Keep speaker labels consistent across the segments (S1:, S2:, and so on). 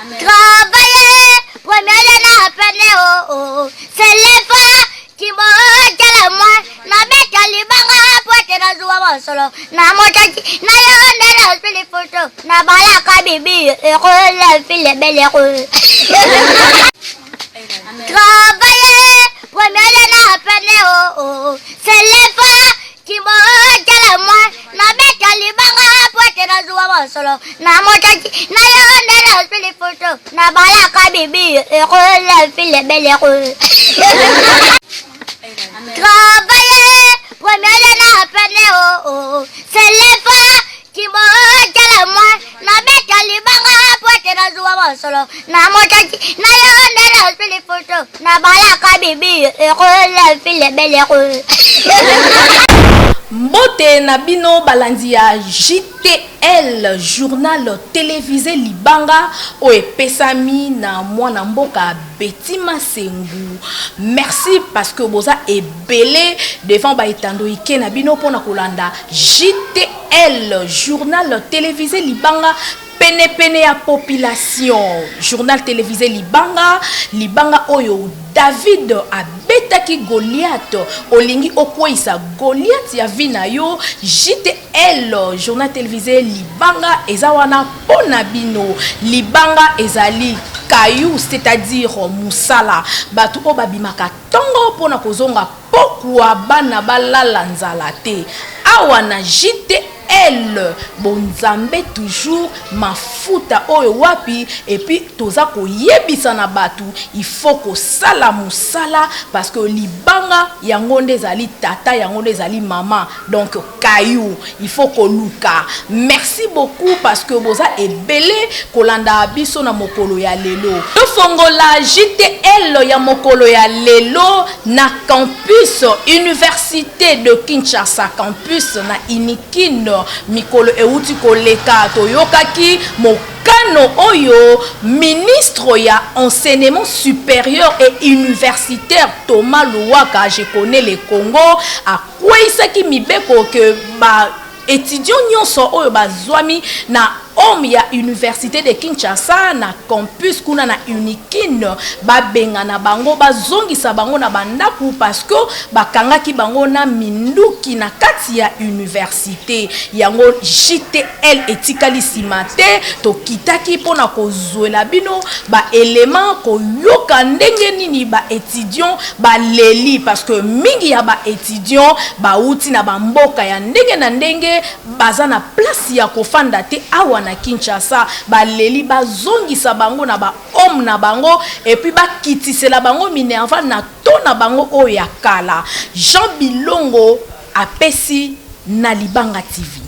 S1: Travailler, premier na pene oh oh. C'est l'effort qui monte la moi. Na beta libanga po ete nazwa mosolo. Na motaki na yo nde nazwi lifuto. Na balaka bibi heureux la fille est belle heureux. Travailler, premier na pene oh oh. C'est l'effort qui monte la moi. Na beta libanga po ete nazwa mosolo. Na motaki na yo nde nazwi lifuto. Na balaka bibi heureux la fille est belle heureux. Travailler, premier na pene oh oh. C'est l'effort qui monte la moi. Na beta libanga po ete nazwa mosolo. Na motaki na yo nde nazwi lifuto. Na balaka bibi heureux la fille est belle heureux.
S2: Mbote na bino balandi ya JTL journal télévisé Libanga oyo epesami na mwana mboka Betty Masengu. Merci parce que boza ebele devant ba etando ike na bino pona kolanda JTL journal télévisé Libanga penepene ya population. Journal télévisé Libanga, Libanga oyo David abetaki Goliath, olingi okweyisa Goliath ya vie na yo. JTL journal télévisé Libanga eza wana mpo na bino. Libanga ezali caillou, c'est-à-dire musala. Bato oyo babimaka ntongo mpona kozonga pokwa, bana balala nzala te. Awa na JTL bonzambe toujours mafuta oyo wapi. Et puis toza koyebisa na bato, il faut kosala mosala parce que libanga yango nde ezali tata, yango nde ezali mama, donc caillou il faut koluka. Merci beaucoup parce que boza ebele kolanda biso na mokolo ya lelo. Tofongola JTL ya mokolo ya lelo na campus Université de Kinshasa, campus na Unikin. Mikolo euti koleka, toyokaki mokano oyo ministre ya enseignement supérieur et universitaire Thomas Luhaka, je connais le Congo, akweyisaki mibeko ke ba étudiant nyonso oyo bazwami na home ya Université de Kinshasa na campus kuna na Unikin, babengana bango, bazongisa bango na bandako parce que bakangaki bango na minduki na kati ya université yango. JTL etikali nsima te, tokitaki mpona kozwela bino baélément, koyoka ndenge nini baétudiant baleli, parce que mingi ya baétudiant bauti na bamboka ya ndenge na ndenge, baza na place ya kofanda te awa na Kinshasa. Baleli bazongisa bango na bahome na bango et puis bakitisela bango minerval na to na bango oyo ya kala. Jean Bilongo apesi na Libanga TV.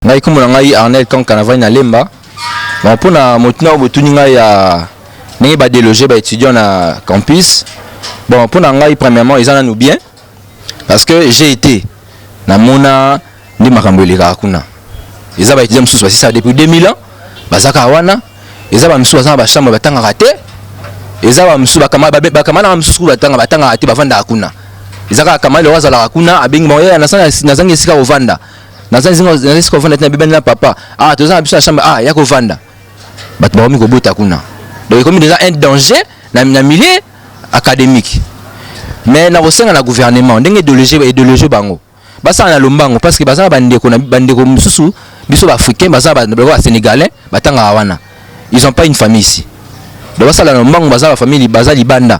S3: Ngai, nkombo na ngai Arnel Kanka, navandi na Lemba. Bon, mpona motuna oyo botuni ngai ya ndenge badéloger baétudiant na campus, bon, mpona ngai, premièrement, eza nanu bien parce que j'ai été namona nde makambo elekaka kuna. Eza baétudiant mosusu basisa depuis 2000 ans, baza kaka wana. Eza bamisusu baza na bachambre, batangaka te. Eza bamisusu bakamana mosusu kutu batangaka te, bavandaka kuna. Eza kaka kamani loko azalaka kuna, abengi bango: "Nazangi esika kovanda, nazangi esika kovanda te, nabebani na papa. Ah, toza na biso na chambre, ah, ya kovanda." Bato bakomi kobota kuna, donc ekomi déjà un danger na milieu académique. Mais nakosenga na gouvernement, ndenge edéloger bango, basala na lombango parce que baza na bandeko na bandeko mosusu. Biso baafricain, baza basénégalais, batangaka wana, ils ont pas une famille ici. Donc basala na lombango. Baza bafamille, baza libanda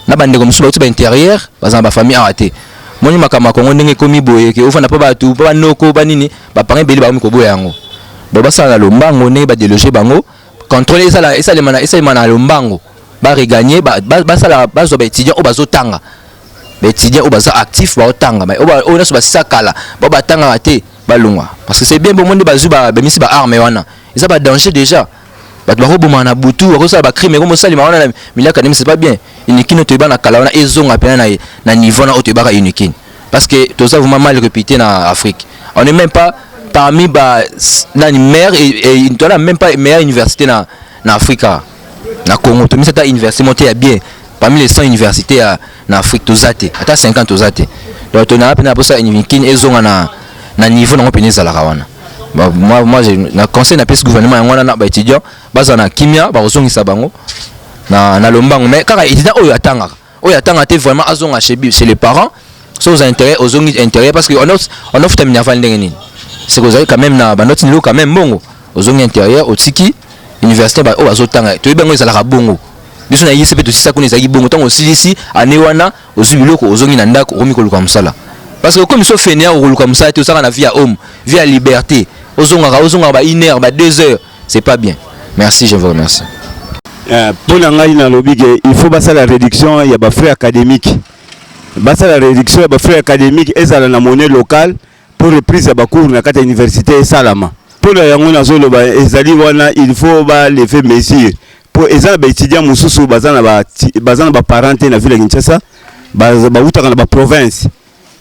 S3: na bandeko mosusu bauti baintérieur, baza na bafamille awa te. Moni makambo ya Kongo ndenge ekomi boye, ke ofanda mpo bato mpo banoko banini, baparent ebele bakomi koboya yango. Donc basala na lombango ndenge badéloger bango, contrôle esalema na lombango, baregagner, basala, bazwa baétudiant oyo bazotanga, baétudiant oyo baza actif, baotanga. Oyo nyonso basisa kala, bao batangaka te, balongwa, parce que c'est bien. Bomo nde bazwi, bamisi baarme wana, eza badanger déjà. Bato bakobomaka na butu, bakosala bacrime, ekomosalema wana na milieu académique, c'est pas bien. Unikin oyo toyeba na kala wana ezonga mpena na niveau na oyo toyebaka Unikin, parce que toza vraiment mal réputé na Afrique. On n'est même pas parmi ba nani meilleure et toza même pas meilleure université na Afrique. Na Congo tomisi ata université moko te ya bien parmi les 100 universités ya na Afrique, toza te, ata 50 toza te. Donc tonaa mpena mposa Unikin ezonga na niveau nango mpena ezalaka wana. Ba, moi, moi je, na conseil napesi gouvernement yango wana na baétudiant bazala na kimia, bakozongisa bango na lombango. Mais kaka étudiant oyo atangaka, oyo atanga te, vraiment azonga chez les parents. So oza intérêt, ozongi intérêt, parce que on ofuta minerval ndenge nini? C'est que ozali quand même na banoti nilo quand même, mbongo, ozongi intérieur, otiki université. Oyo bazotanga, toyebi yango, ezalaka bongo. Biso na yisi mpe tosisa kuna, ezalaki bongo. Ntango osilisi ane wana, ozwi biloko, ozongi na ndako, okomi koluka mosala, parce que okomi so fainéant, okoluka mosala te. Ozalaka na vie ya homme, vie ya liberté, ozongaka, ozongaka ba 1 heure, ba 2 heures, c'est pas bien. Merci, je vous remercie.
S4: Mpo na ngai, nalobi ke il faut basala réduction ya bafrais académique, basala réduction ya bafrais académique, ezala na monnaie locale, pour reprise ya bacours na kati ya université esalama. Mpo na yango nazoloba ezali wana, il faut balever mesure, mpo eza na baétudiant mosusu baza na baparent te na ville ya Kinshasa, bautaka na baprovince.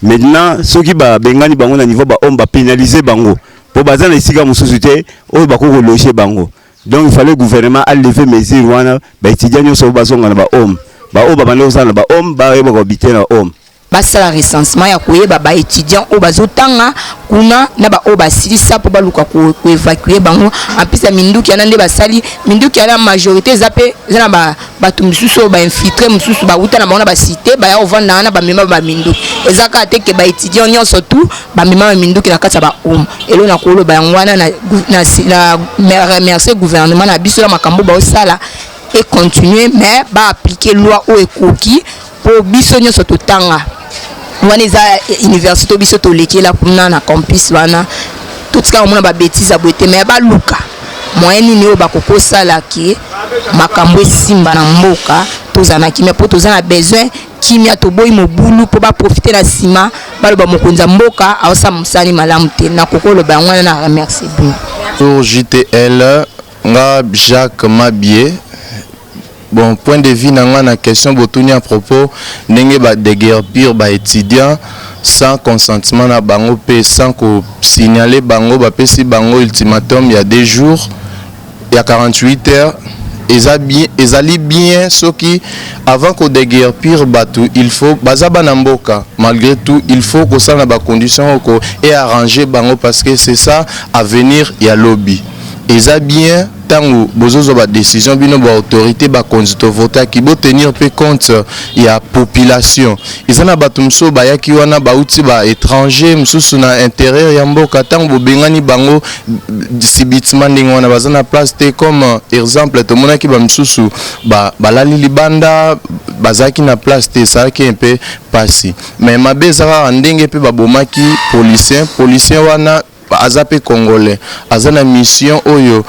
S4: Maintenant, soki babengani bango na niveau bahome, bapénaliser bango, mpo baza na esika mosusu te oyo bakoki kologer bango. Donc il fallait gouvernement alever mesure wana, baétudiant nyonso oyo bazonga na bahome, baoyo babanda kosala na bahome, bayeba kohabiter na home.
S5: Basala recensement ya koyeba baétudiant oyo bazotanga kuna na baoyo basilisa, mpo baluka koévacuer bango. En plus ya minduki wana, nde basali minduki wana, majorité eza mpe eza na bato mosusu oyo bainfiltré mosusu bauta na bango na bacité, baya kovanda wana, bamema baminduki. Eza kaka te ke baétudiant nyonso tu bamema baminduki na kati ya bahome. Elo na koloba yango wana, na remercier gouvernement na biso na makambo baosala, econtinue, mais baappliquer loi oyo ekoki, mpo biso nyonso totanga wana. Eza université biso tolekela kuna na campus wana, totika komona babêtises ya boye te. Mais baluka moyen nini oyo bakokosala ke makambo esimba na mboka, tozala na kimia, mpo toza na besoin kimia. Toboyi mobulu, mpo baprofiter na nsima baloba mokonzi ya mboka aosala mosali malamu te. Nakoki oloba yango wana, na remercie bino.
S6: Pour JTL, nga Jacques Mabie. Bon, point de vue na nga na question botuni à propos ndenge badéguerpir baétudiant sans consentement na bango mpe sans kosignaler bango, bapesi bango ultimatum ya 2 jours, ya 48 heures, eza bien, ezali bien. Soki avant kodéguerpir bato, il faut baza bana mboka, malgré tout il faut kosala na bacondition oko e arranger bango, parce que c'est ça avenir ya lobi. Eza bien ntango bozozwa badécision, bino baautorité, bakonzi tovotaki, botenir mpe compte ya population. Eza na bato mosusu bayaki wana, bauti baétranger, mosusu na intérieur ya mboka. Ntango bobengani bango subitement ndenge wana, baza na place te. Comme exemple, tomonaki bamisusu balali libanda, bazalaki na place te, esalaki mpe mpasi. Mais mabe eza kaka ndenge mpe babomaki policier. Policier wana aza mpe congolais, aza na mission oyo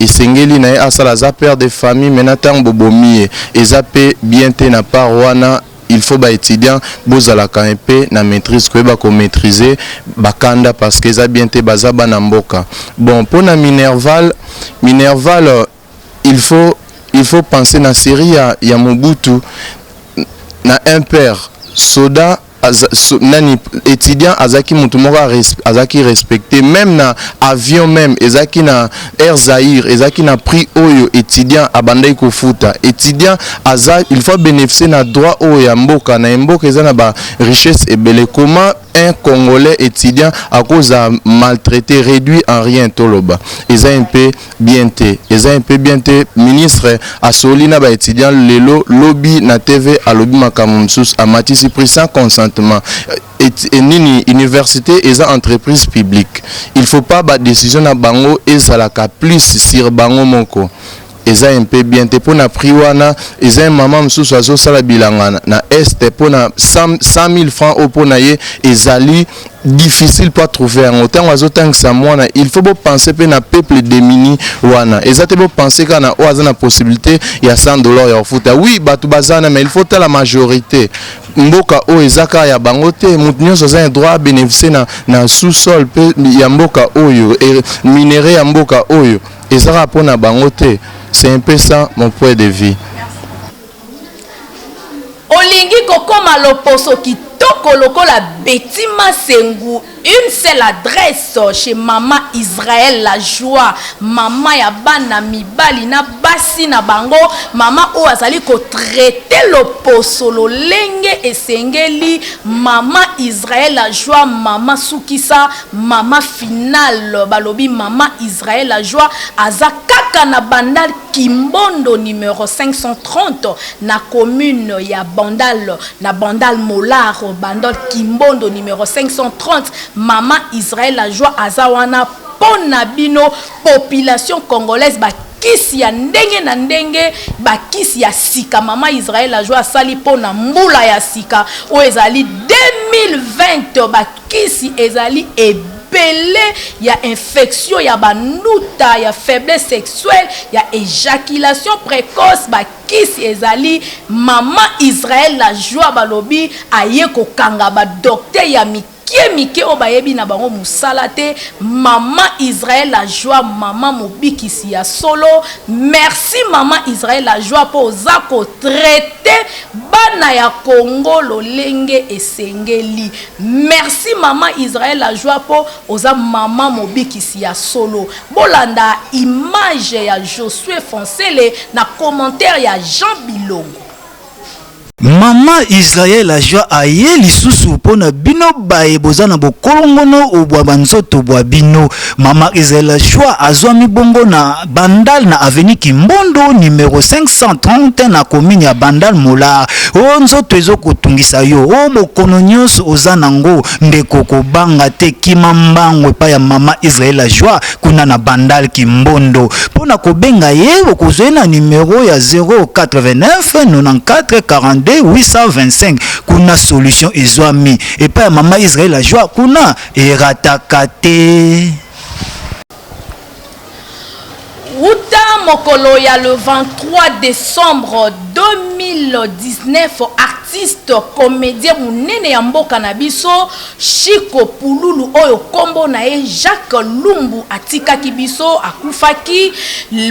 S6: esengeli na ye asala, aza père de famille. Maintenant, ntango bobomi ye, eza mpe bien te. Na part wana, il faut baétudiant bozalaka mpe na maîtrise, koyeba komaîtriser bakanda, parce que eza bien te, baza bana mboka. Bon, mpona minerval, minerval, il faut penser na série ya Mobutu na un père soda. Nani, étudiant azalaki motu moko azalaki respecté, même na avion, même ezalaki na Air Zaire, ezalaki na prix oyo étudiant abandaki kofuta. Étudiant aza, il faut bénéficier na droit oyo ya mboka na ye. Mboka eza na barichesse ebele. Comment un Congolais étudiant akoza maltraité, réduit en rien? Toloba eza un peu bien te, eza un peu bien te. Ministre asoli na baétudiant lelo, lobi na TV alobi makambo mosusu, amatisi prix sans consentement. Et nini, université eza entreprise publique, il faut pas badécision na bango ezalaka plus sur bango moko. Eza un peu bien te mpona prix wana. Eza mama mosusu azosala bilanga na est, mpona 100 000 francs oyo mpona ye ezali difficile po trouver yango ntango azotangisa mwana. Il faut bopenser mpe na peuple démuni wana. Eza te bopenser kaka na oyo aza na possibilité ya 100 $ ya kofuta. Oui, bato baza na, mais il faut tala majorité. Mboka oyo eza kaka ya bango te. Moto nyonso aza na droit abénéficie na sous-sol mpe ya mboka oyo, minerai ya mboka oyo eza kaka mpona bango te. C'est un peu ça mon point de vue.
S2: Olingi kokóma loposo kitoko. Monoko lokola Betty Masengu, une seule adresse chez mama Israël la joie, mama ya bana mibali na basi na bango, mama oyo azali ko traiter loposo lolenge esengeli, mama Israël la joie, mama sukisa, mama finale, balobi mama Israël la joie aza kaka na Bandal Kimbondo numero 530 na commune ya Bandal, na Bandal Molar, Bandal Kimbondo numero 530, mama Israël la joie aza wana mpo na bino population congolaise, ba kisi ya ndenge na ndenge, ba kisi ya sika mama Israël la joie asali mpo na mbula ya sika oyo ezali 2020. Ba kisi ezali ebele ya infection ya banduta, ya faiblesse sexuelle, ya éjaculation précoce, ba kisi ezali. Mama Israël la joie, balobi aye kokanga ba docteur ya mike mike oyo bayebi na bango mosala te. Mama Israël la joie, mama mobikisi ya solo, merci mama Israël la joie mpo oza kotraiter bana ya Congo lolenge esengeli. Merci mama Israël la joie mpo oza mama mobikisi ya solo. Bolanda image ya Josué Foncele na commentaire ya Jean Bilongo.
S7: Mama Israël la joie aye lisusu mpo na bino baye boza na bokolongono bwa banzoto bwa bino. Mama Israël la joie azwami bongo na Bandal na avenue Kimbondo numero 530 na commune ya Bandal Molar. O nzoto ezokotungisa yo, o bokono nyonso oza nango, ndeko kobanga te, kima mbango epai ya mama Israël la joie kuna na Bandal Kimbondo. Mpo na kobenga ye okozwa ye na numero ya 089 94 42 825. Kuna solution ezwami epai ya mama Israël la joie, kuna erataka te.
S2: Wuta mokolo ya le 23 décembre 2019, artiste comédien monene ya mboka na biso Chico Pululu, oyo nkombo na ye Jacques Lumbu, atikaki biso, akufaki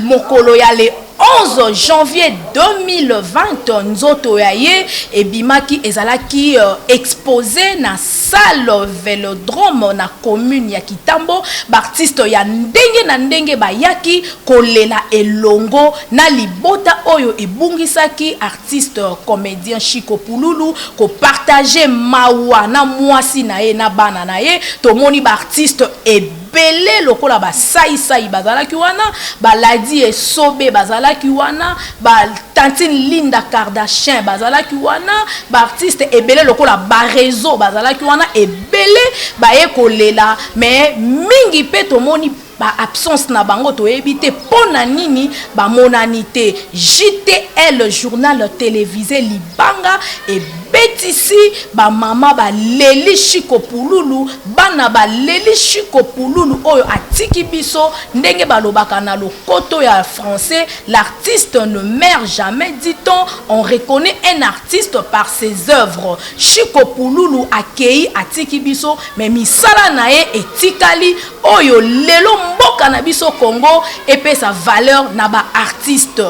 S2: mokolo ya le 11 janvier 2020. Nzoto ya ye ebimaki, ezalaki exposé na salle Velodrome na commune ya Kitambo. Baartiste ya ndenge na ndenge bayaki kolela elongo na libota oyo ebungisaki artiste comédien Chico Pululu, kopartager mawa na mwasi na ye na bana na ye. Tomoni baartiste ebele lokola basaisai bazalaki wana, baladi esobe bazalaki wana, batantine Linda Kardashian bazalaki wana, baartiste ebele lokola bareseau bazalaki wana, ebele baye kolela. Mais mingi mpe tomoni ba absence na bango, toyebi te mpo na nini bamonani te. JTL, journal télévisé Libanga, ebetisi bamama baleli Chiko Pululu, bana baleli Chiko Pululu oyo atiki biso. Ndenge balobaka na lokoto ya français, "L'artiste ne meurt jamais", dit-on. On reconnaît un artiste par ses œuvres. Chiko Pululu akei, atiki biso, mais misala na ye etikali, oyo lelo mboka na biso Congo epesa valeur na baartiste.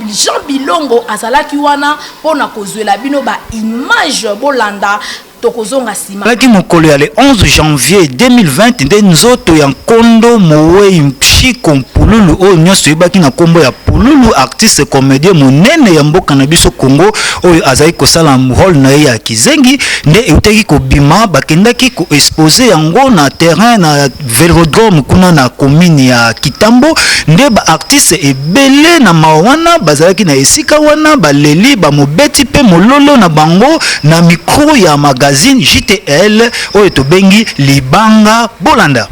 S2: Jean Bilongo azalaki wana mpona kozwela bino baimage, bolanda, tokozonga nsima.
S7: Ezalaki mokolo ya le 11 janvier 2020 nde nzoto ya nkondo mowei Chiko Pululu, oyo nyonso oyebaki na nkombo ya Pululu, artiste comédien monene ya mboka na biso Congo, oyo azali kosala rôle na ye ya kizengi, nde eutaki kobima. Bakendaki koexposer yango na terrain na Velodrome kuna na commune ya Kitambo. Nde baartiste ebele na mawa wana bazalaki na esika wana, baleli, bamobeti mpe mololo na bango na micro ya magazine JTL oyo tobengi Libanga. Bolanda.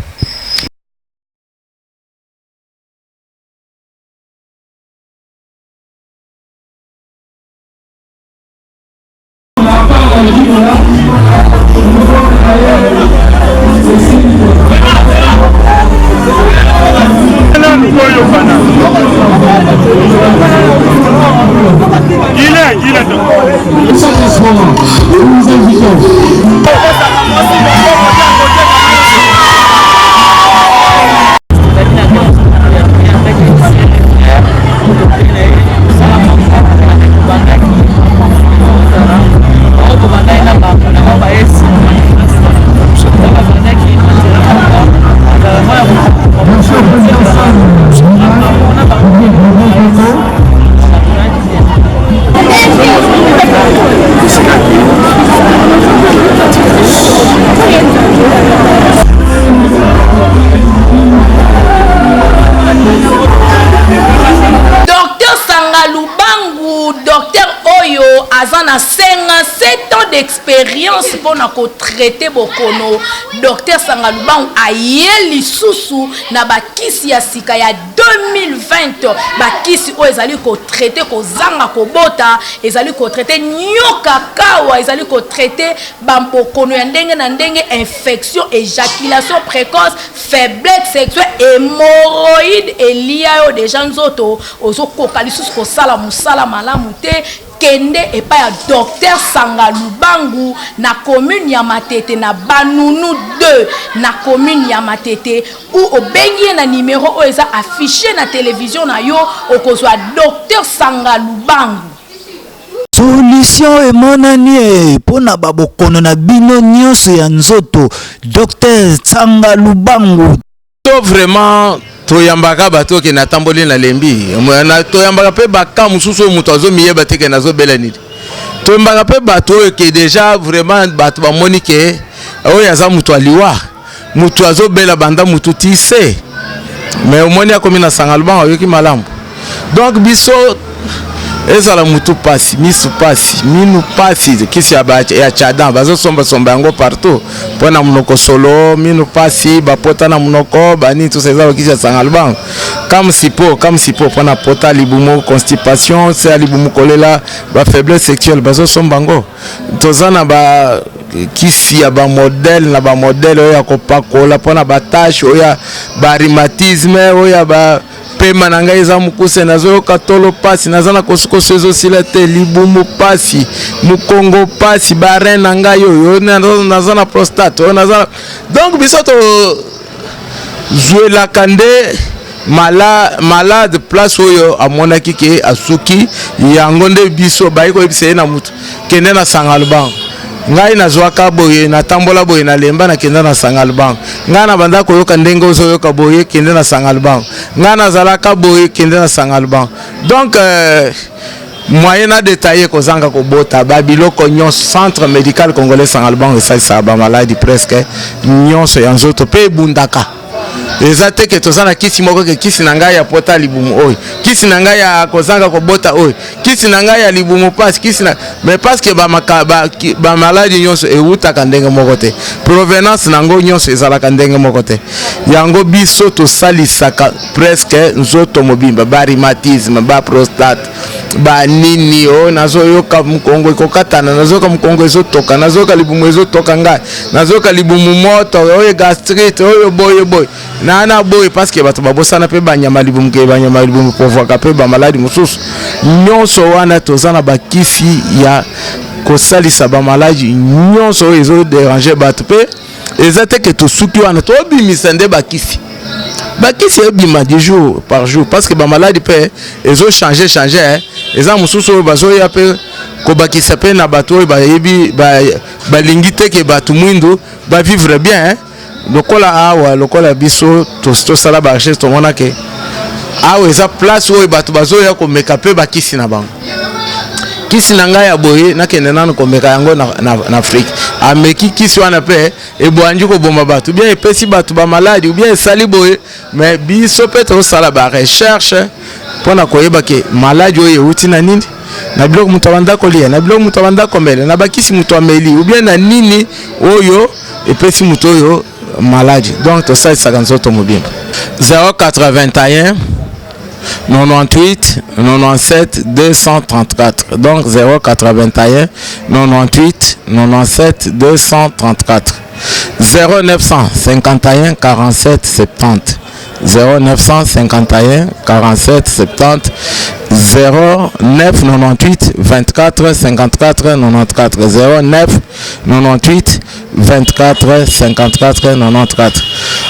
S8: Nous invitons
S2: Aza na 57 ans d'experience mpo na ko traiter bokono. Docteur Sanga Lubangu aye lisusu na ba kisi ya sika ya 2020, ba kisi oyo ezali ko traiter kozanga kobota, ezali ko traiter nyoka kawa, ezali ko traiter ba bokono ya ndenge na ndenge, infection, ejaculation precoce, faiblesse sexuelle, hemorroïde elia yo dejà nzoto, ozo koka lisusu kosala musala malamu te. Kende epai ya Docteur Sanga Lubangu na commune ya Matete na Banunu 2 na commune ya Matete ou obengi ye na numero oyo eza affiche na television na yo, okozwa Docteur Sanga Lubangu.
S7: Solution emonani ee mpo na ba bokono na bino nionso ya nzoto Docteur Sanga Lubangu.
S9: To vraiment toyambaka bato oke natamboli nalembi, toyambaka mpe baka mosusu oyo moto azomiyeba te ke nazobela nini. Toyambaka mpe bato oyo ke deja vraiment bato bamoni ke oyo aza moto aliwa, moto azobela banda motu ti se, mais omoni akomi na Sanga Lubangu ayoki malamu. Donc biso ezala mutu pasi, misu pasi, minu pasi, kisi ya, ba, ya chadan bazosomba somba yango partout mpo na monoko solo, minu pasi, bapota na monoko banini tout ça eza bakisi ya Sanga Lubangu. Kamsipo, kamsipo mpo na pota libumu, constipation, se ya libumu kolela, ba faiblesse sexuelle bazosomba yango. Toza na ba kisi ya ba modèle na ba modèle oyo ya kopakola mpo na ba tache, oyo ya ba rhumatisme, oyo ya ba pema na ngai eza mokuse, nazoyoka tolo pasi, naza na kosukosu ezosila te, libumu pasi, mokongo pasi, ba rein na ngai oyo, naza na prostate oyo naza. Donc biso tozwelaka nde malade place oyo amonaki ke asuki, yango nde biso bayi koyebisa ye na mutu kende na Sanga Lubangu. Ngai nazwaka boye, natambola boye, nalemba, nakenda na Sanga Lubangu. Ngai nabanda koyoka ndenge ozoyoka boye, kende na Sanga Lubangu. Ngai nazalaka boye, kende na Sanga Lubangu. Donc moyen na détailler kozanga kobota, ba biloko nyonso Centre médical congolais Sanga Lubangu esalisaka ba maladi presque nyonso ya nzoto mpe ebundaka. Eza te ke toza na kisi moko ke kisi na ngai ya pota libumu oyo, kisi na ngai ya kozanga kobota oyo, kisi na ngai ya libumu pasi, kisi na mais parce que ba maladi nyonso ewutaka ndenge moko te, provenance nango nyonso ezalaka ndenge moko te. Yango biso tosalisaka presque nzoto mobimba, ba rhumatisme, ba prostate, ba nini oyo nazoyoka mokongo ekokatana, nazoyoka mokongo ezotoka, nazoyoka libumu ezotoka ngai, nazoyoka libumu moto, oyo gastrite, oyo boye boye na na boye, parce que bato babosana mpe banyama libumu ke banyama libumu povwaka mpe bamaladi mosusu nyonso wana. Toza na bakisi ya kosalisa bamaladi nyonso oyo ezoderange bato, mpe eza te ke tosuki wana, tobimisa nde bakisi. Bakisi ebima du jour par jour, parce que bamaladi mpe ezochange change, eza mosusu oyo bazoya mpe kobakisa mpe na bato oyo bayebi balingi te ke bato mwindu bavivre bien lokola awa, lokola biso tosala barecherche, tomona ke awa eza place oyo bato bazoya komeka mpe bakisi na bango. Kisi na ngai ya boye, nakende nanu komeka yango na Afrique. Ameki kisi wana mpe ebwandi koboma bato, bien epesi bato bamaladi, ou bien esali boye. Mais biso mpe tozosala barecherche mpona koyeba ke maladi oyo euti na nini, na biloko moto abanda kolia, na biloko moto abanda komela, na bakisi moto ameli, ou bien na nini oyo epesi moto oyo maladi. Donc tosalisaka nzoto mobimba. 081 98 97 234, donc 081 98 97 234, 0951 47 70, 0951 47 70, 09 98 24 54 94, 09 98 24 54 94.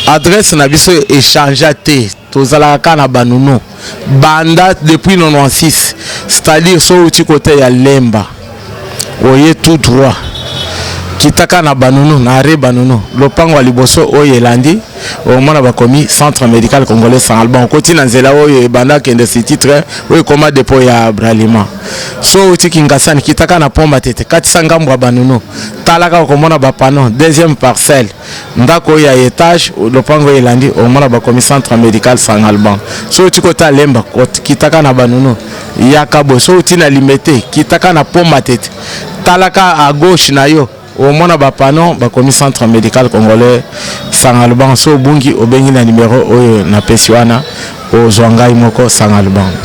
S9: Adresse na biso echangea te, tozalaka kaka na Banunu banda depuis 96, c'est-à-dire so outi kote ya Lemba, oye tout droit, kitaka na Banunu, na arrêt Banunu, lopango ya liboso oyo elandi, omona bakomi Centre médical congolais Sanga Lubangu. Okoti na nzela oyo ebanda kende city train, oyo ekoma dépôt ya Bralima. So outi Kingasani, kitaka na pont Matete, katisa ngambo ya Banunu, talaka, okomona bapano, deuxième parcelle, ndako oyo ya étage, lopango oyo elandi, omona bakomi Centre médical Sanga Lubangu. So outi kota Lemba, kitaka na Banunu. Yaka boye, soki outi na Limete, kitaka na pont Matete, talaka à gauche na yo, omona ba panneaux bakomi Centre Medical Congolais Sanga Lubango. Soki obungi, obengi na numero oyo napesi wana, ozwa ngai moko Sanga Lubango.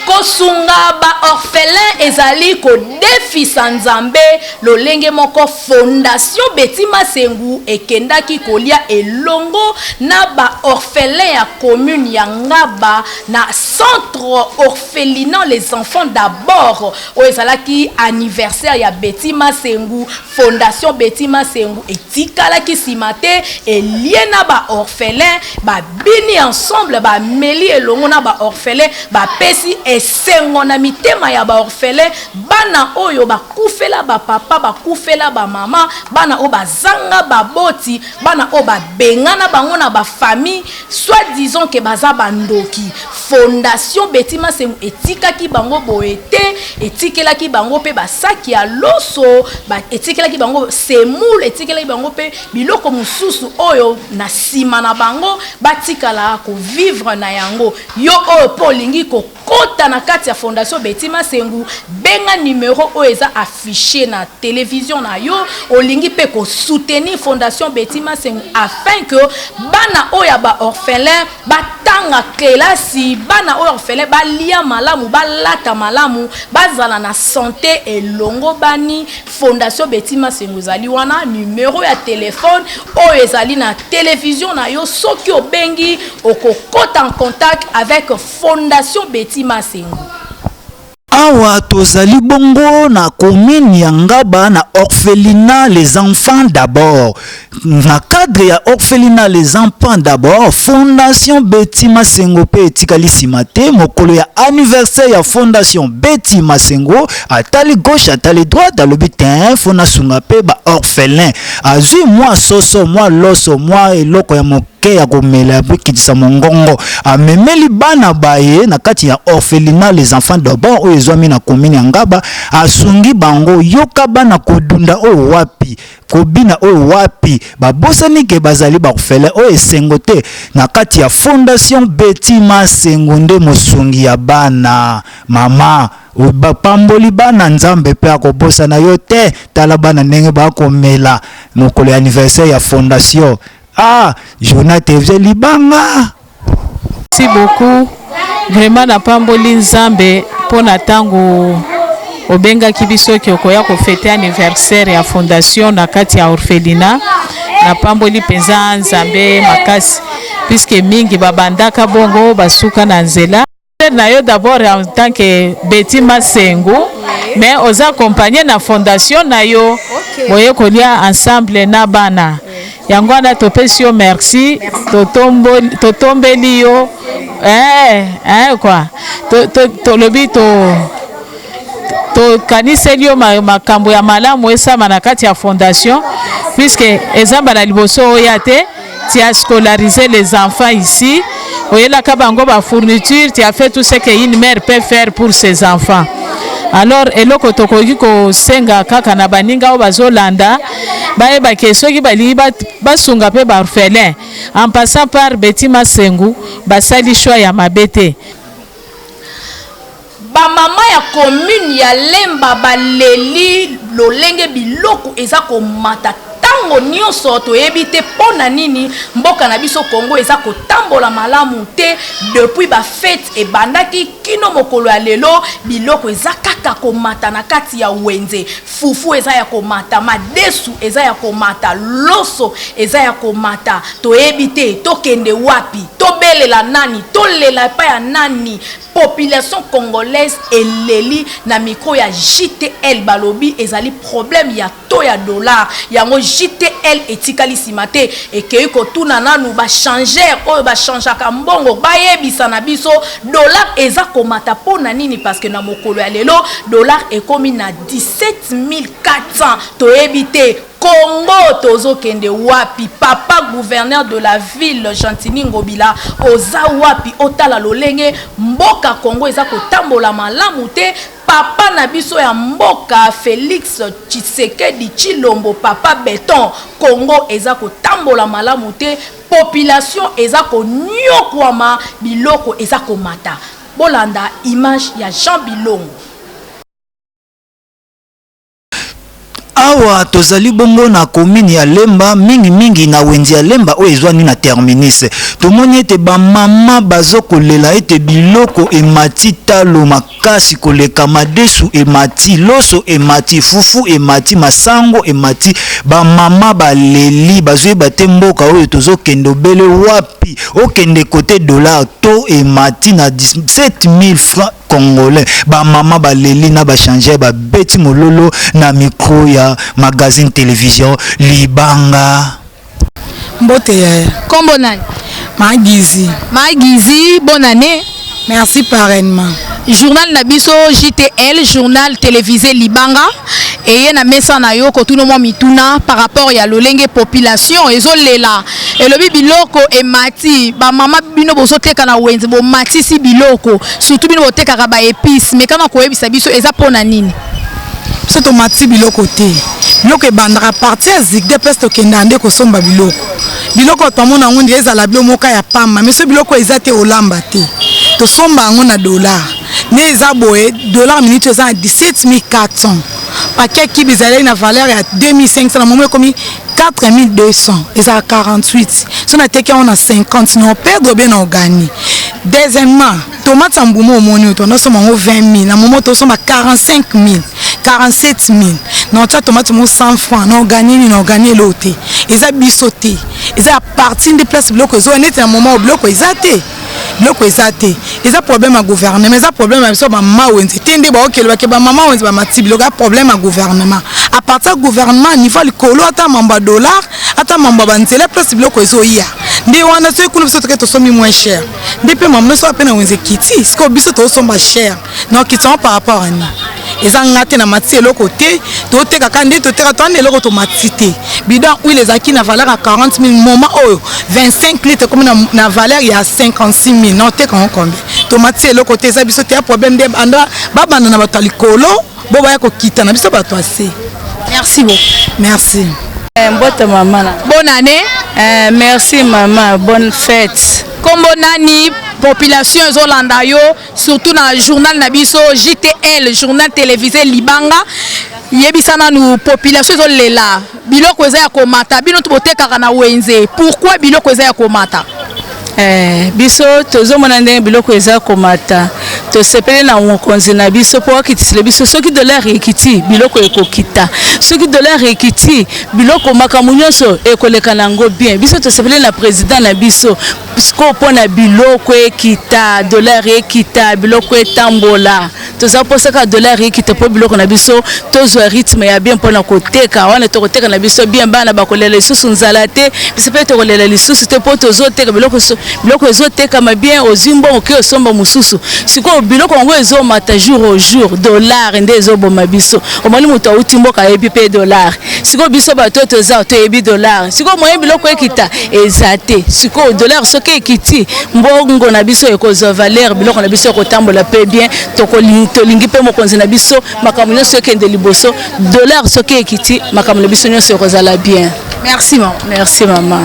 S2: Kosunga ba orphelins ezali kodefisa Nzambe lolenge moko Fondation Betty Masengu ekendaki kolia elongo na ba orphelins ya commune ya Ngaba na centre orphelinant les enfants d'abord oyo ezalaki anniversaire ya Betty Masengu. Fondation Betty Masengu etikalaki sima te, elie na ba orphelins, babini ensemble, bameli elongo na ba orphelins, bapesi esengo na mitema ya ba orphelins, bana oyo bakufela ba papa, bakufela ba mama, bana oyo bazanga baboti, bana oyo babengana bango na ba famille soit disant que baza ba ndoki. Fondation Betty Masengu etikaki bango boye te, etikelaki bango pe ba saki ya loso, ba etikelaki bango semoule, etikelaki bango pe biloko mosusu oyo na sima na bango batikala ko vivre na yango. Yo oyo pe olingi ko kota na kati ya Fondation Betty Masengu, benga numero oyo eza affiche na television na yo. Olingi pe ko soutenir Fondation Betty Masengu afin que bana oyo ya ba orphelins batanga kelasi, bana oyo orphelin balia malamu, balata malamu, bazala na sante elongobani. Fondation Betty Masengu ezali wana, numero ya telephone oyo ezali na television na yo, soki obengi okokota en contact avec Fondation Betty Masengu.
S7: Awa tozali bongo na commune ya Ngaba na orphelinat les enfants d'abord. Na cadre ya orphelinat les enfants d'abord, Fondation Betty Masengo pe etikali sima te. Mokolo ya anniversaire ya Fondation Betty Masengo, atali gauche atali droite, alobi te faut nasunga pe ba orphelins. Azwi mwa soso, mwa loso, mwa eloko ya moke ya komela ya kokitisa mongongo, amemeli bana baye na kati ya orphelinat les enfants d'abord oyo ezwami na commune ya Ngaba. Asungi bango. Yoka bana kodunda oyo wapi, kobina oyo wapi, babosani ke bazali ba orphelin. Oyo esengo te na kati ya Fondation Betty Masengo nde mosungi ya bana. Mama bapamboli bana, Nzambe pe akobosana yo te. Tala bana ndenge bakomela mokolo ya anniversaire ya fondation. Ah, journal TV Libanga.
S10: Merci beaucoup. Vraiment napamboli Nzambe mpona ntango obengaki biso ke okoya kofete anniversaire ya fondation na kati ya orphelinat. Napamboli mpenza Nzambe makasi, puisque mingi babandaka bongo basuka na nzela. Na yo d'abord en tant que Betty Masengu, mais oza accompagné na fondation na yo, boye kolia ensemble na bana. Yango wana topesi yo merci, totombeli yo quoi, tolobi to tokaniseli yo makambo ya malamu esama na kati ya fondation, puisque eza mbala liboso oya te. Tu as scolarisé les enfants ici, oyelaka bango ba fourniture, tu as fait tout ce que une mère peut faire pour ses enfants. Alors eloko tokoki kosenga kaka na baninga oyo bazolanda, bayeba ke soki balingi basunga mpe ba orphelin en passant par Betty Masengu, basali choix ya mabe te.
S2: Ba mama ya commune ya Lemba baleli lolenge biloko eza komata tango nionso, toyebi te pona nini mboka na biso Congo eza kotambola malamu te depuis ba fetes ebandaki kino mokolo ya lelo, biloko eza kaka komata na kati ya wenze. Fufu eza ya komata, madesu eza ya komata, loso eza ya komata, toyebi te tokende wapi, tobelela nani, tolela epai ya nani? Population congolaise eleli na micro ya JTL, balobi ezali problème ya taux ya dollar. Yango JTL etikali sima te, ekeyi kotuna nanu ba changeurs oyo ba changeaka mbongo bayebisa na biso dollar eza komata po na nini, parce que na mokolo ya lelo dollar ekomi na 17400. Toyebi te Congo tozokende wapi. Papa gouverneur de la ville Gentiny Ngobila, oza wapi? Otala lolenge mboka Congo eza kotambola malamu te. Papa na biso ya mboka Felix Tshisekedi Tshilombo, papa beton, Congo eza kotambola malamu te, population eza konyokwama, biloko eza komata. Bolanda image ya Jean Bilongo.
S7: Awa tozali bongo na commune ya Lemba, mingi mingi na wenze ya Lemba oyo ezwani na terminus. Tomoni ete ba mama bazo kolela ete biloko emati talo makasi koleka, madesu emati, loso emati, fufu emati, masango emati. Ba mama baleli, bazoyeba te mboka oyo tozokende obele wapi. Okende cote dollar taux emati na 17000 francs congolais. Ba mama baleli na ba changeur babeti mololo na micro ya magazine television Libanga.
S11: Mbote yaya.
S12: Kombo nani?
S11: Magizi.
S12: Magizi, bonne année.
S11: Merci parrainement.
S12: Journal na biso JTL, journal télévisé Libanga eye na mesa na yo kotuna mwa mituna par rapport ya lolenge population ezolela elobi biloko emati bamama bino bozoteka na wenze bomatisi biloko surtout bino botekaka ba epices mekana koyebisa biso eza mpo na nini?
S11: Biso tomatisi biloko te, biloko ebandaka parti ya zigde place tokendaka nde kosomba biloko. Biloko twamona yango nde ezala bilo moka ya pamba, mais so biloko eza te olamba te, tosomba yango na dollar nde eza boye. Dollar minute eza na 17400, paquet kibi ezalaki na valeur ya 2500, na momo ekomi 4200, ezala 48. So nateki yango na 50 na operdre bien na ogani. Deuxièmement, tomate ya mbuma omoni oyo tondosomba yango 20000, na momo tosomba 45000, 47000. Na otya tomate mo 100 francs na ogani nini? Na ogani eloko te. Eza biso te, eza ya parti nde place biloko ezoya neti na moment oyo biloko eza te, biloko eza te. Eza problème ya gouvernement, eza problème ya biso bamama wenze te nde baokele bake bamama wenze bamati biloko. Ya problème ya gouvernement, à partir ya gouvernement niveau likolo, ata mambo ya dollar, ata mambo ya banzela place biloko ezoya nde wana. Soki kuna biso toke tosombi moins cher, nde mpe mambo nyonso mpe na wenze ekiti. Sikoyo biso tozosomba cher na okiti yango par rapport ani? Eza nga te na matisi eloko te, totekaka nde toteka, toanda eloko tomati te. Bidon huile ezalaki na valeur ya 40 000, moment oyo 25 litre ekomi na, na valeur ya 56 000. Na oteka yango combien? Tomatisi eloko te, eza biso te ya problème nde anda babanda na bato ya likolo bo baya kokita na biso bato ya se.
S12: Merci beaucoup.
S11: Merci.
S13: Mbote mama na.
S12: Bonne année.
S13: Merci mama, bonne fête.
S12: Kombo nani? Population ezolanda yo surtout na journal na biso JTL, journal télévisé Libanga. Yebisa nanu population ezolela biloko eza ya komata, bino botekaka na wenze, pourquoi biloko eza ya komata?
S13: Biso tozomona ndenge biloko eza komata, tosepeli na mokonzi na biso mpo akitisela biso. Soki dollar ekiti, biloko ekokita. Soki dollar ekiti, biloko makambo nyonso ekoleka na yango bien. Biso tosepeli na président na biso sikoyo mpo na biloko ekita, dollar ekita, biloko etambola. Toza mposaka dollar ekita mpo biloko na biso tozwa rythme ya bien mpona koteka. Wana tokoteka na biso bien, bana bakolela lisusu nzala te, biso mpe tokolela lisusu te mpo tozoteka biloko, biloko ezotekama bien. Ozwi mbongo ke osomba mosusu. Sikoyo biloko yango ezomata jour au jour, dollar nde ezoboma biso. Omoni moto auti mboka ayebi mpe dollar. Sikoyo biso bato oyo toza toyebi dollar, sikoyo moyen biloko ekita eza te. Sikoyo dollar soki ekiti, mbongo na biso ekozwa valeur, biloko na biso ekotambola mpe bien. Tolingi mpe mokonzi na biso makambo nyonso ekende liboso. Dollar soki ekiti, makambo na biso nyonso ekozala bien.
S12: Merci mama.
S13: Merci mama.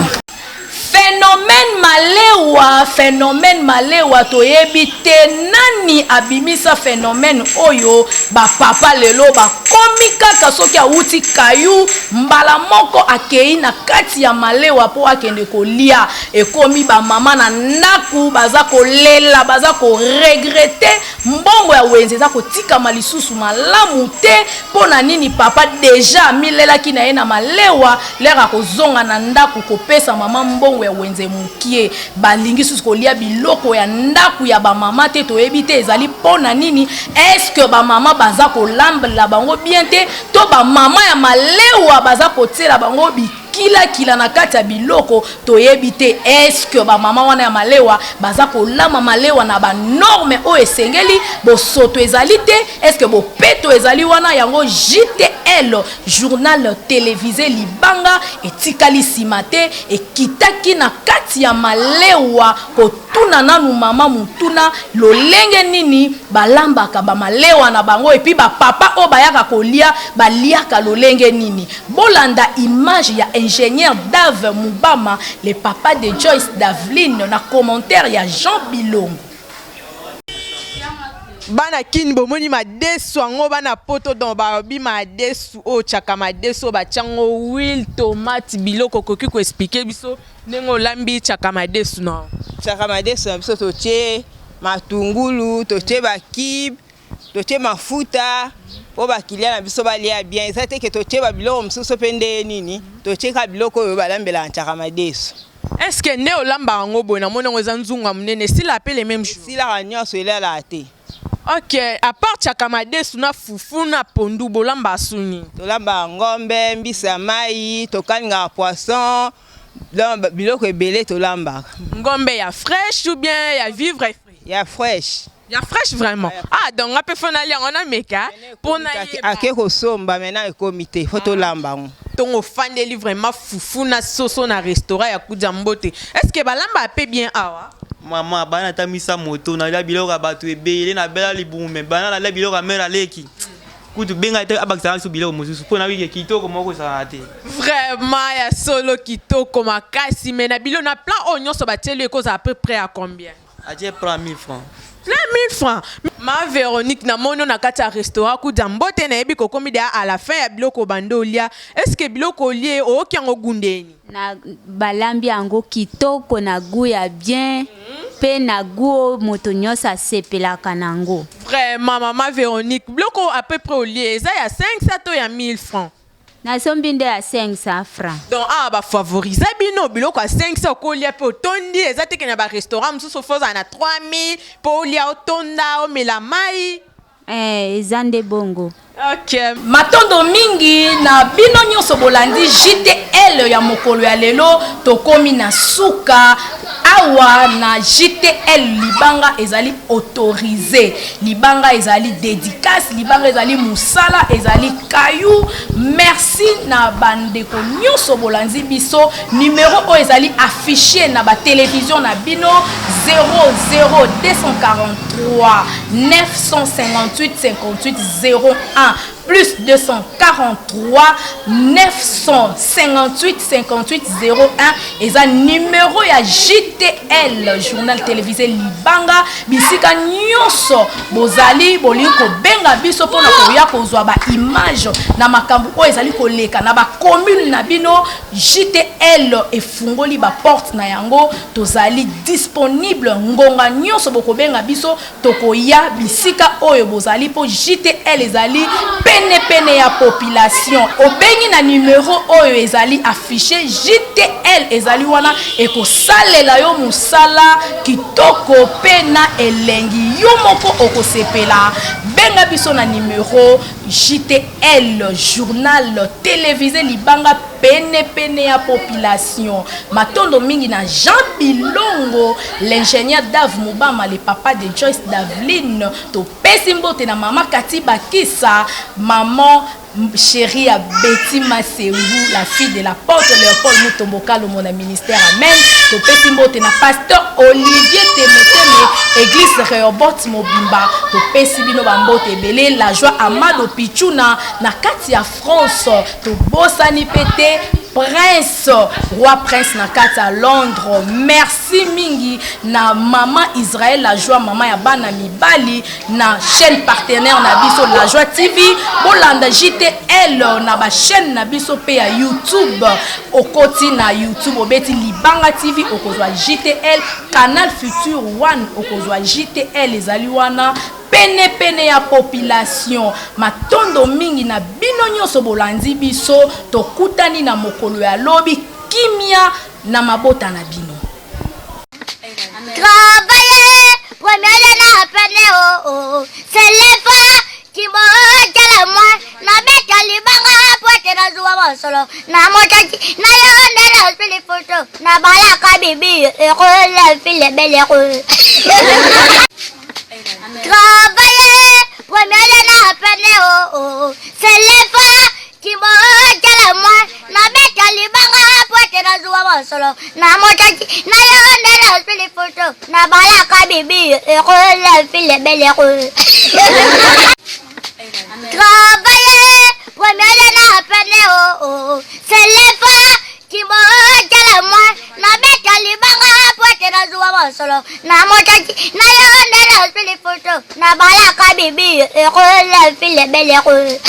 S2: Phénomène malewa, phénomène malewa, toyebi te nani abimisa phénomène oyo. Bapapa lelo bakomi kaka soki awuti kayu, mbala moko akei na kati ya malewa mpo akende kolia. Ekomi bamama na ndako baza kolela, baza koregretter, mbongo ya wenze eza kotikama lisusu malamu te. Mpo na nini? Papa déjà amilelaki na ye na malewa, lere akozonga na ndako kopesa mama mbongo ya wenze mokie. Balingi susu kolia biloko ya ndako ya bamama te. Toyebi te ezali mpo na nini. Est-ce bamama baza kolambela bango bien te, to bamama ya malewa baza kotiela bango bikilakila na kati ya biloko? Toyebi te. Est-ce bamama wana ya malewa baza kolama malewa na banorme oyo esengeli? Bosoto ezali te? Est-ce bopeto ezali wana? Yango JTL, journal télévisé Libanga, etikali nsima te, ekitaki na kati ya malewa kotuna nanu mama mutuna lolenge nini balambaka bamalewa na bango, et puis bapapa oyo bayaka kolia baliaka lolenge nini. Bolanda image ya ingénieur Dave Mubama, le papa de Joyce Daveline, na commentaire ya Jean Bilongo.
S14: Bana Kin bomoni madesu yango, bana poto donc balobi madesu oyo tiaka madesu oyo batia yango huile, tomate, biloko. Okoki ko expliquer biso ndenge olambi tiaka madesu na yo?
S5: Tiaka madesu na biso, totie matungulu, totie ba cube, totie mafuta mpo bakilia na biso balia bien. Eza te ke totie babiloko mosusu mpe ndenge nini, totie kaka biloko oyo balambelaka tiaka madesu.
S14: Est ce que nde olambaka yango boye, namoni yango eza nzungu ya monene, esilaka mpe le même jour?
S5: Esilaka nyonso, elalaka te.
S14: Ok, à part tiaka madesu na fufu na pondu, bolambaka su nini?
S5: Tolambaka ngombe, mbisi ya mai, tokalingaka poisson, donc biloko ebele tolambaka.
S14: Ngombe ya fraîche ou bien ya vivre frais?
S5: Ya fraîche.
S14: Ya fraîche vraiment? Ah, donc nga mpe faut nalia yango, nameka mpo nayeba.
S5: Ake kosomba maintenant ekomi te, faut tolamba yango.
S14: Ntongo ofandeli vraiment fufu na soso na restaurant ya Kudia Mbote, est ce que balambaka mpe bien awa?
S15: Mama bana tamisa moto, nalia biloko ya bato ebele, nabela libumu, me bana nalia biloko ya mare aleki kutu benga te abakisaka biso biloko mosusu mpo na wike kitoko moko ezalaka te.
S14: Vraiment ya solo kitoko makasi. Mais na bilo na plan oyo nyonso batieli yo, ekozala à peu près à combien?
S15: Atie plan 1000 francs.
S14: Plein 1000 francs. Ma Véronique, namoni yo na kati ya restaurant Kudia Mbote, nayebi kokomi deya à la fin ya biloko obanda olia. Est ce que biloko olie oyoki yango goût ndeni?
S16: Na balambi yango kitoko na gout ya bien pe na gout oyo moto nyonso asepelaka na yango.
S14: Vraiment mama Véronique, biloko à peu près olie eza ya 500 to ya 1000 francs?
S16: Nasombi nde ya 500 francs.
S14: Donc awa ba favoriser bino biloko ya 500, okolia pe otondi, eza te ke na ba restaurant mosusu faut ozala na 3000 po olia otonda, omela mayi.
S16: Eh, eza nde bongo.
S14: Ok.
S2: Matondo mingi na bino nyonso bolandi JTL ya mokolo ya lelo. Tokomi na suka awa na JTL. Libanga ezali autorise, libanga ezali dedicace, libanga ezali mosala, ezali kayu. Merci na bandeko nyonso bolandi biso. Numero oyo ezali affiche na batelevision na bino, 00243 958 58 01, plus 243 958 58 01, eza numero ya JTL, journal télévisé Libanga. Bisika nyonso bozali, bolingi kobenga biso mpona koya kozwa baimage na makambo oyo ezali koleka na bacommune na bino, JTL efungoli baporte na yango. Tozali disponible ngonga nyonso bokobenga biso, tokoya bisika oyo bozali, mpo JTL ezali penepene ya population. Obengi na numero oyo ezali affiche, JTL ezali wana, ekosalela yo mosala kitoko mpe na elengi, yo moko okosepela. Benga biso na numero JTL, journal télévisé Libanga, penepene ya population. Matondo mingi na Jean Bilongo, l'ingénieur Dave Mubama, le papa de Joyce Davline. Topesi mbote na mama Kati Bakisa, maman chérie ya Betty Masengu, la fille de l'apôtre Léopold Mutombo Kalombo na ministère Amen. Topesi mbote na pasteur Olivier Temeteme, église Rehoboth mobimba. Topesi bino bambote ebele. La joie Amado Pichuna na kati ya France. Tobosani mpe te Prince Roi Prince na kati ya Londres. Merci mingi na mama Israël La Joie, mama ya bana mibali, na chaîne partenaire na biso La Joie TV. Bolanda JTL na ba chaîne na biso mpe ya YouTube. Okoti na YouTube, obeti Libanga TV, okozwa JTL. Canal Futur 1, okozwa JTL, ezali wana pene pene ya population. Matondo mingi na bino nyonso bolandi biso. Tokutani na mokolo ya lobi. Kimia na mabota na bino.
S1: Travailler, première na pene oh oh. C'est l'effort qui m'a moi. Na beta libanga po ete nazwa mosolo na motaki na yo nde nazwi lifutu na balaka bibi heureux la fille est belle heureux. Travailler, première na pene oh oh. C'est l'effort qui m'a moi. Na beta libanga po ete nazwa mosolo na motaki na yo nde nazwi lifutu na balaka bibi heureux la fille est belle heureux. Travailler, première na pene oh oh. C'est l'effort. Kimojala mwa nabeta libanga po ete nazwa mosolo na motaki na yo nde nazwi lifuto na balaka bibi heureux la fille belle heureux.